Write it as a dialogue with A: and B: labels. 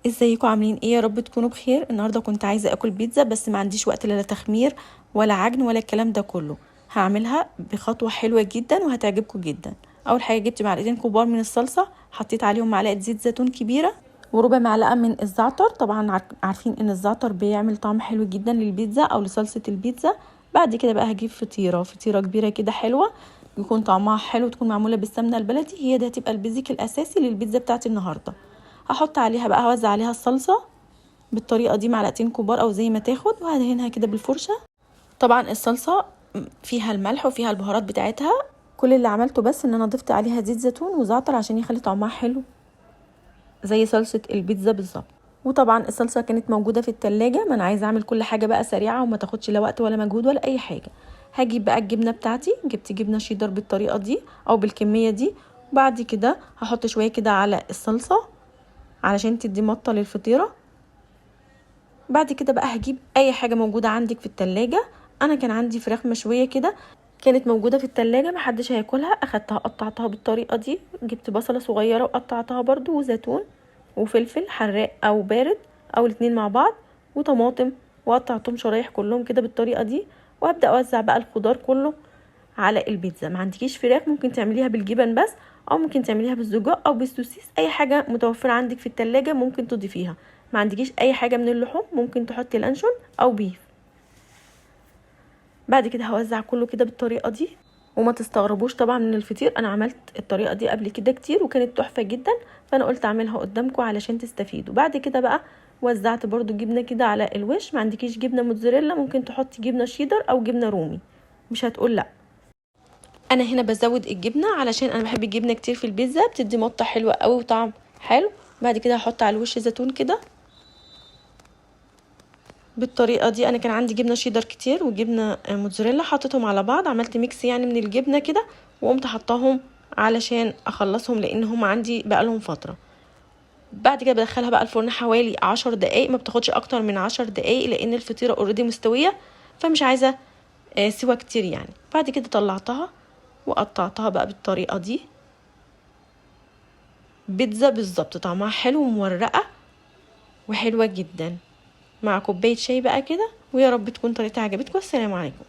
A: ازيكم عاملين ايه؟ يا رب تكونوا بخير. النهارده كنت عايزه اكل بيتزا بس ما عنديش وقت لا تخمير ولا عجن ولا الكلام ده كله. هعملها بخطوة حلوة جدا وهتعجبكم جدا. اول حاجة جبت معلقتين كبار من الصلصه، حطيت عليهم معلقه زيت زيتون كبيرة وربع معلقه من الزعتر. طبعا عارفين ان الزعتر بيعمل طعم حلو جدا للبيتزا او لصلصه البيتزا. بعد كده بقى هجيب فطيره كبيرة كده حلوة، يكون طعمها حلو، تكون معمولة بالسمنه البلدي. هي دي هتبقى ال basic الاساسي للبيتزا بتاعتي النهارده. هحط عليها بقى، هوزع عليها الصلصه بالطريقة دي، معلقتين كبار او زي ما تاخد، وهدهنها كده بالفرشه. طبعا الصلصه فيها الملح وفيها البهارات بتاعتها. كل اللي عملته بس ان انا ضفت عليها زيت زيتون وزعتر عشان يخلي طعمها حلو زي صلصه البيتزا بالظبط. وطبعا الصلصه كانت موجودة في التلاجة، ما انا عايزه اعمل كل حاجة بقى سريعة وما تاخدش لا وقت ولا مجهود ولا اي حاجة. هجيب بقى الجبنة بتاعتي، جبت جبنه شيدر بالطريقة دي او بالكمية دي. بعد كده هحط شوية كده على الصلصه علشان تدي مطه للفطيره. بعد كده بقى هجيب اي حاجة موجودة عندك في التلاجة. انا كان عندي فراخ مشوية كده كانت موجودة في التلاجة محدش هياكلها، اخدتها قطعتها بالطريقة دي. جبت بصله صغيرة وقطعتها برضو، وزيتون وفلفل حراق او بارد او الاتنين مع بعض، وطماطم، وقطعتهم شرايح كلهم كده بالطريقة دي. وهبدا اوزع بقى الخضار كله على البيتزا. ما عندكيش فراخ ممكن تعمليها بالجبن بس، او ممكن تعمليها بالسجق او بالسوسيس، اي حاجة متوفرة عندك في التلاجة ممكن تضيفيها. ما عندكيش اي حاجة من اللحوم ممكن تحطي لانشون او beef. بعد كده هوزع كله كده بالطريقة دي. وما تستغربوش طبعا من الفطير، انا عملت الطريقة دي قبل كده كتير وكانت تحفة جدا، فانا قلت اعملها قدامكم علشان تستفيدوا. بعد كده بقى وزعت برضو جبنه كده على الوش. ما عندكيش جبنه موتزاريلا ممكن تحطي جبنه شيدر او جبنه رومي، مش هتقول لا. انا هنا بزود الجبنة علشان انا بحب الجبنة كتير في البيتزا، بتدي مطه حلوة قوي وطعم حلو. بعد كده هحط على الوش زيتون كده بالطريقة دي. انا كان عندي جبنه شيدر كتير وجبنه موتزاريلا، حطيتهم على بعض، عملت mix يعني من الجبنة كده، وقمت حطاهم علشان اخلصهم لان هم عندي بقالهم فترة. بعد كده بدخلها بقى الفرن حوالي 10 دقايق، ما بتاخدش اكتر من 10 دقايق لان الفطيره already مستوية، فمش عايزه سوا كتير يعني. بعد كده طلعتها وقطعتها بقى بالطريقة دي، بيتزا بالظبط، طعمها حلو ومورقه وحلوه جدا، مع كوباية شاي بقى كده. ويا رب تكون طريقتي عجبتكم. السلام عليكم.